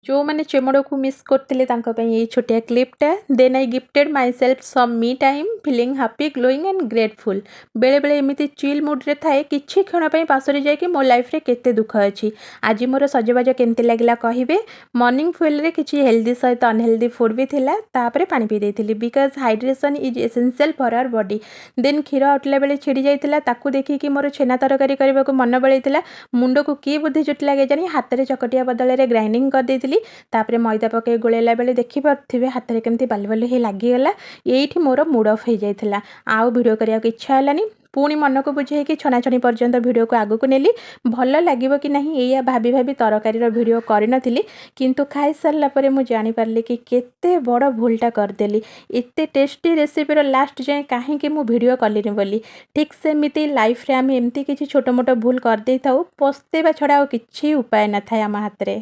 ଯେଉଁମାନେ ଚେମଡ଼କୁ ମିସ୍ କରୁଥିଲେ, ତାଙ୍କ ପାଇଁ ଏଇ ଛୋଟିଆ କ୍ଲିପ୍ଟା। Then I gifted myself some me time, feeling happy, glowing and grateful. ବେଳେବେଳେ ଏମିତି ଚିଲ୍ ମୁଡ଼୍ରେ ଥାଏ, କିଛି କ୍ଷଣ ପାଇଁ ପାସୋରି ଯାଇକି ମୋ ଲାଇଫ୍ରେ କେତେ ଦୁଃଖ ଅଛି। ଆଜି ମୋର ସଜବାଜ କେମିତି ଲାଗିଲା କହିବେ। ମର୍ଣ୍ଣିଂ ଫୁଏଲ୍ରେ କିଛି ହେଲ୍ଦି ସହିତ ଅନହେଲ୍ଦି ଫୁଡ଼୍ ବି ଥିଲା। ତାପରେ ପାଣି ପିଇ ଦେଇଥିଲି, because hydration is essential for our body. Then କ୍ଷୀର ଆଉଟିଲା ବେଳେ ଛିଡ଼ି ଯାଇଥିଲା। ତାକୁ ଦେଖିକି ମୋର ଛେନା ତରକାରୀ କରିବାକୁ ମନ ବଳେଇଥିଲା। ମୁଣ୍ଡକୁ କି ବୁଦ୍ଧି ଜୁଟିଲା କେଜାଣି, ହାତରେ ଚକଟିବା ବଦଳରେ ଗ୍ରାଇଣ୍ଡିଙ୍ଗ କରିଦେଇଥିଲି। ତାପରେ ମଇଦା ପକାଇ ଗୋଳେଇଲା ବେଳେ ଦେଖିପାରୁଥିବେ, ହାତରେ କେମିତି ବାଲି ବାଲି ହେଇ ଲାଗିଗଲା। ଏଇଠି ମୋର ମୁଡ଼୍ ଅଫ୍ ହେଇଯାଇଥିଲା, ଆଉ ଭିଡ଼ିଓ କରିବାକୁ ଇଚ୍ଛା ହେଲାନି। ପୁଣି ମନକୁ ବୁଝେଇକି ଛଣାଛଣି ପର୍ଯ୍ୟନ୍ତ ଭିଡ଼ିଓକୁ ଆଗକୁ ନେଲି। ଭଲ ଲାଗିବ କି ନାହିଁ, ଏଇଆ ଭାବି ଭାବି ତରକାରୀର ଭିଡ଼ିଓ କରିନଥିଲି। କିନ୍ତୁ ଖାଇସାରିଲା ପରେ ମୁଁ ଜାଣିପାରିଲି କି କେତେ ବଡ଼ ଭୁଲଟା କରିଦେଲି, ଏତେ ଟେଷ୍ଟି ରେସିପିର ଲାଷ୍ଟ ଯାଏଁ କାହିଁକି ମୁଁ ଭିଡ଼ିଓ କଲିନି ବୋଲି। ଠିକ୍ ସେମିତି ଲାଇଫ୍ରେ ଆମେ ଏମିତି କିଛି ଛୋଟ ମୋଟ ଭୁଲ କରିଦେଇଥାଉ, ପସ୍ତେଇବା ଛଡ଼ା ଆଉ କିଛି ଉପାୟ ନଥାଏ ଆମ ହାତରେ।